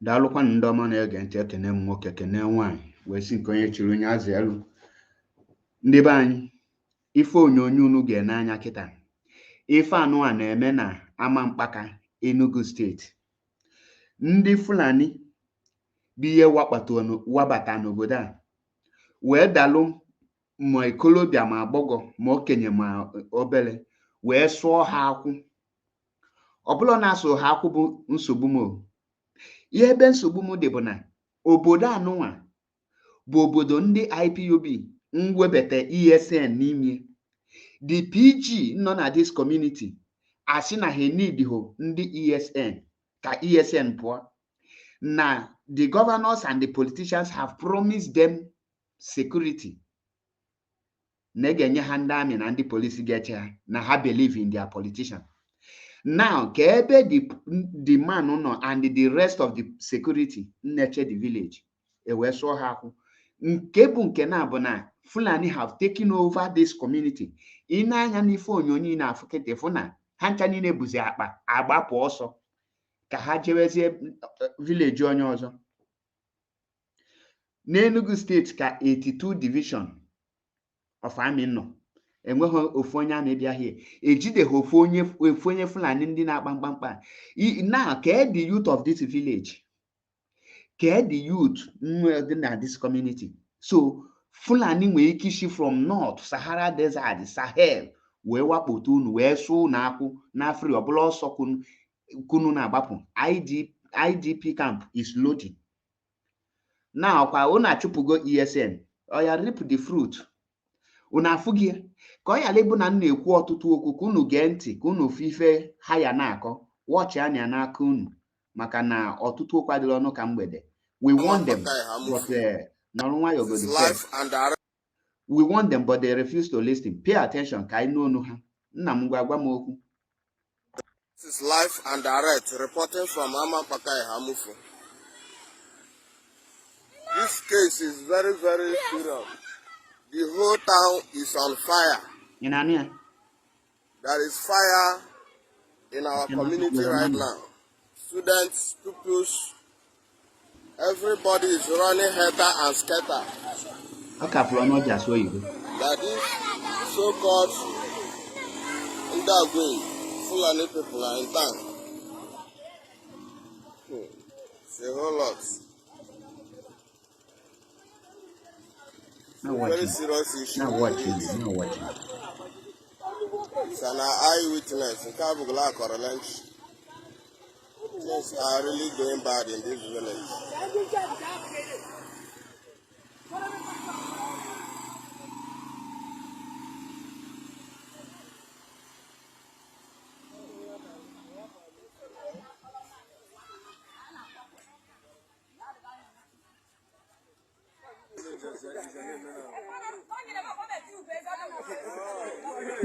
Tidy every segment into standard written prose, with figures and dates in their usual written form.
Daalụkwanụ ndị ọma na-ege ntị. Ekene m nwoke, kene nwaanyị, wee sị nke onye chiri onye azụ elu. Ndị be anyị, ife onyonyo unu ga-ene anya kịta, ife anụa na-eme na ama Mkpaka, Enugu steeti. Ndị Fulani bụ ihe wabata n'obodo a wee dalụ ma ikolobịa ma agbọghọ ma okenye ma obere wee sụọ ha akwụ. Ọbụla na-asụ ha akwụ bụ nsogbu m o. Ihe ebe nsogbu m dị bụ na obodo anụnwa bụ obodo ndị IPOB mwebata ESN n'ime. The PG nọ na this community asị na ha need ho ndị ESN ka ESN pụọ, na the governors and the politicians have promised them security, na e ga-enye ha ndị amị na ndị polisi ga-eche ha, na ha believe in their politician. Now ka ebe the man nọ and the rest of the security nneche the village, e wee sụọ ha akwụ. Nke bụ nke na bụ na Fulani have taken over this community. Ị na-anya n'ife onyonyo ị na-afụ kịta, fụ na ha ncha niile buzi akpa agbapụ ọsọ ka ha jewezie village onye ọzọ. N'Enugu steeti ka 82 division of army nọ, enweghị ofu onye amị bịa here, ejideghị ofu onye Fulani ndị na-akpa mkpamkpa now. Kee the youth of this village, kee the youth dị na this community. So Fulani nwere ike isi from north, Sahara Desert, Sahel wee wakpote unu, wee sụọ unu akwụ n'Afrịka ọbụla ọsọ kunu na-agbapụ. ID, IDP camp is loading now. Kwa unu achụpụgo ESN, oya reap the fruit. Unu afụghị ya ka ọ ghara ịbụ na m na-ekwu ọtụtụ okwu ka unu gee ntị, ka unu fụ ife ha ya na-akọ. Wọchị anya n'aka unu, maka na ọtụtụ okwu adịrị ọnụ ka mgbede. We want them, but nọrọ nwayọọ. This is godu live first. and direct. We want them, but they refuse to listen. Pay attention ka anyị nụ onu ha. Nna m, gwa gwa m okwu. This is live and direct reporting from Amampaka Hamufu. This case is very, very serious. The whole town is on fire. Ị na-anụ ya? There is fire in our Nke na community right now. Students, pupils, everybody is running helter and skelter. Ọ ka fụrụ ọnụ ọji asụ oyibo. That this so-called Ndagwe Fulani people are in town. It's a whole lot. Now Very watching. serious issue. Now watching. Now watching. It's an eyewitness. Nke a bụgụla akọrọ lunch. Things are really going bad in this village.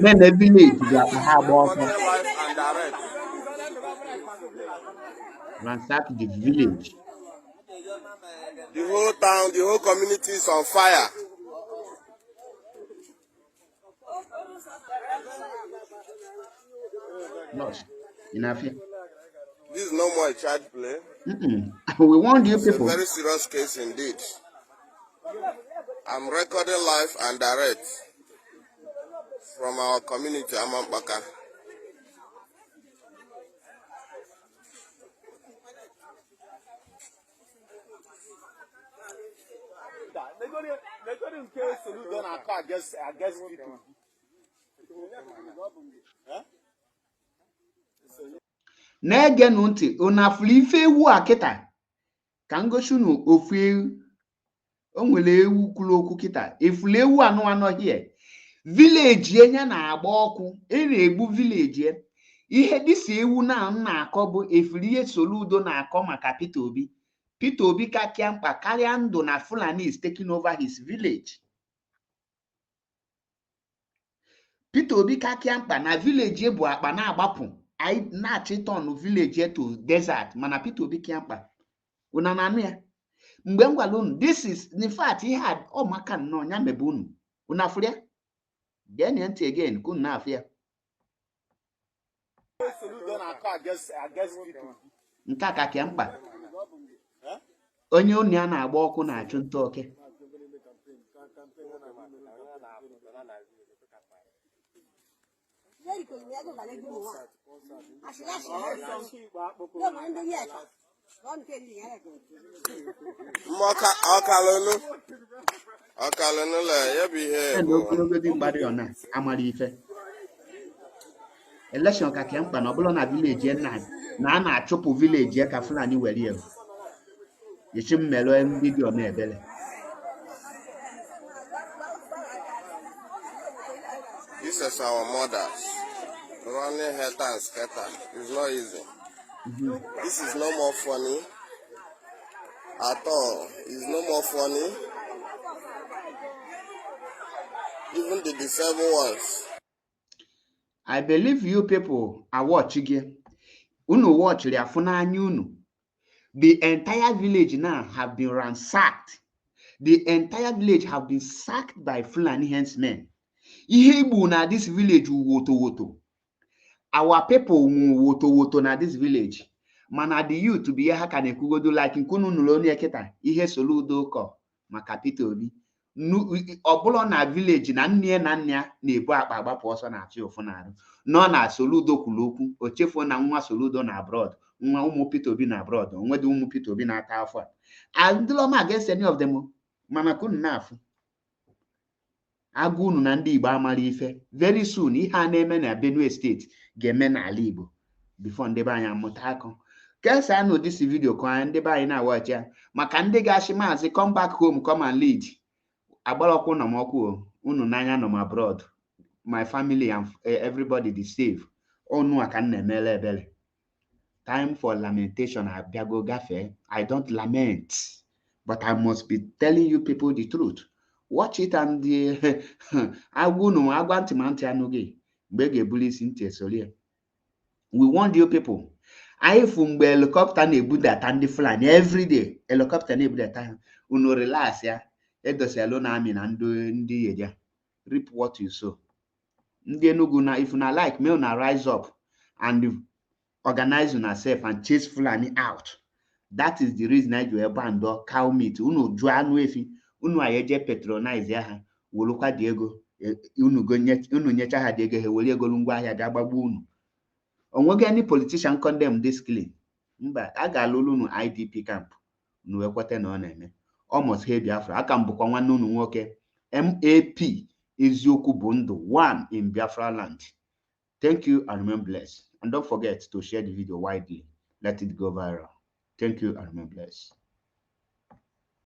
Men na village bụ akpa ha agba ọsọ. Reporting live and direct. Ransack the village. The whole town, the whole community is on fire. Lost. Ị na-afịa? This is no more a child play. We warned you It's a people. very serious case indeed. I'm recording live and direct from our community, Amampaka. Negodi nke Soludo na-akọ against people. Na-egenụ ntị. Unu afụrụ ife ewu a kịta ka m gosi unu ofu ewu. O nwere ewu kwuru okwu kịta. Efulu ewu anụ anọghị village enya na-agba ọkụ, e na-egbu village. Ihe dịsa ewu na m na-akọ bụ efuru ihe Soludo na-akọ maka Peter Obi. Peter Obi ka kịa mkpa karịa ndụ na Fulani is taking over his village. Peter Obi ka kịa mkpa na village bụ akpa na-agbapụ anyị na-achọ turn village to desert, mana Peter Obi kịa mkpa. Unu na-anụ ya mgbe m gwara unu? This is, in fact, ihe a ọ maka nnọọ ya mebe unu. Unu afụrụ ya? Gee ntị again ka unu na-afụ ya. Soludo na-akọ against people. Nke a ka kịa mkpa. Onye ụnụ ya na-agba ọkụ na-achụ nta oke. Ọkalụnụ le ya bụ ihe na ogologo dị mgbari ọ na amara ife election ka ke mkpa na ọbụla na village na na a na-achụpụ village ka Fulani were ya echi mmelụ ndị dị ọna ebele. This is our mothers running helter and skelter. It's not easy. This is no more funny at all. It's no more funny. Even the disabled ones. I believe you people are watching gị. Unu watchiri afụ n'anya unu. The entire village now have been ransacked. The entire village have been sacked by Fulani herdsmen. Ihe igbu na this village woto woto. Our people nwu woto woto na this village. Mana the youth bụ ihe ha ka na-ekwugodo like nke unu nụrụ onye kịta ihe Soludo kọ maka Peter Obi. Ọbụla na village na nne na nna ya na-ebu akpa agbapụ ọsọ na-atụ ya ụfụ n'arụ nọ na Soludo kwuru okwu o chefuo na nwa Soludo na abroad, nwa ụmụ Peter Obi na abroad, onwedị ụmụ Peter Obi na-ata afọ a. Adịlọ m against any of them o, mana ka unu na-afụ agwa unu na ndị Igbo amara ife. Very soon ihe a na-eme na Benue State ga-eme n'ala Igbo before ndị be anyị amụta akọ. Kesaa nụ this video ka ndị be anyị na-awatch ya maka ndị ga-achị maazị come back home, come and lead. Agbarọkwa ụnọ m ọkụ o, unu n'anya nọ m abroad, my family and everybody dị safe. Ọnụ a ka m na-emele ebere. Time for lamentation abịago gafee. I don't lament, but I must be telling you people the truth. Watch it and agwa unu agwa ntị ma ntị anụghị mgbe e ga-ebuli isi ntị esori ya. We warned you people. Anyị fụ mgbe helicopter na-ebudata ndị Fulani everyday, helicopter na-ebudata ha, unu relax ya edoselu na amị na ndị ndị yeja. Reap what you sow. Ndị Enugu na if una like may una rise up and organize una self and chase Fulani out. That is the reason anyị ji wee ban cow meat. Unu jụọ anụ efi unu anyị eje patronize ya ha welukwa dị ego unu nyecha ha dị ego ha were ego ngwa ahịa bịa gbagbuo unu. Onweghị any politician condemn this killing. Mba, a ga-alụlụ unu IDP camp unu wee kweta na ọ na-eme. Almost he Biafra. Aka m bụkwa nwanne unu nwoke MAP eziokwu bụ ndụ one in Biafra land. Thank you and remain blessed. And don't forget to share the video widely. Let it go viral. Thank you and remain blessed.